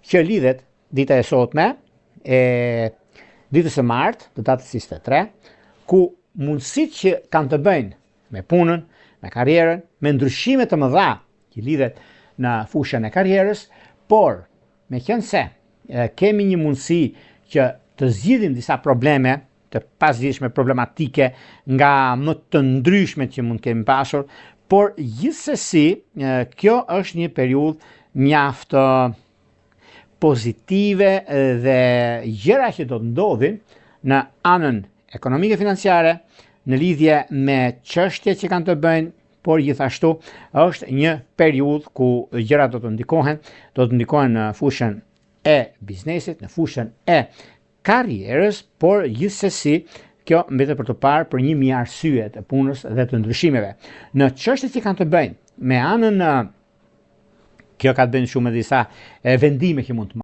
që lidhet dita e sotme e ditës së martë, të datës 23, ku mundësitë që kanë të bëjnë me punën, me karrierën, me ndryshime të mëdha që lidhet në fushën e karrierës, por meqenëse kemi një mundësi që të zgjidhim disa probleme të pazgjidhshme problematike nga më të ndryshmet që mund të kemi pasur, por gjithsesi kjo është një periudhë mjaft pozitive dhe gjëra që do të ndodhin në anën ekonomike financiare në lidhje me çështje që kanë të bëjnë, por gjithashtu është një periudhë ku gjërat do të ndikohen, do të ndikohen në fushën e biznesit, në fushën e karrierës, por gjithsesi kjo mbetet për të parë për 1000 arsye të punës dhe të ndryshimeve. Në çështjet që kanë të bëjnë me anën, kjo ka të bëjnë shumë me disa vendime që mund të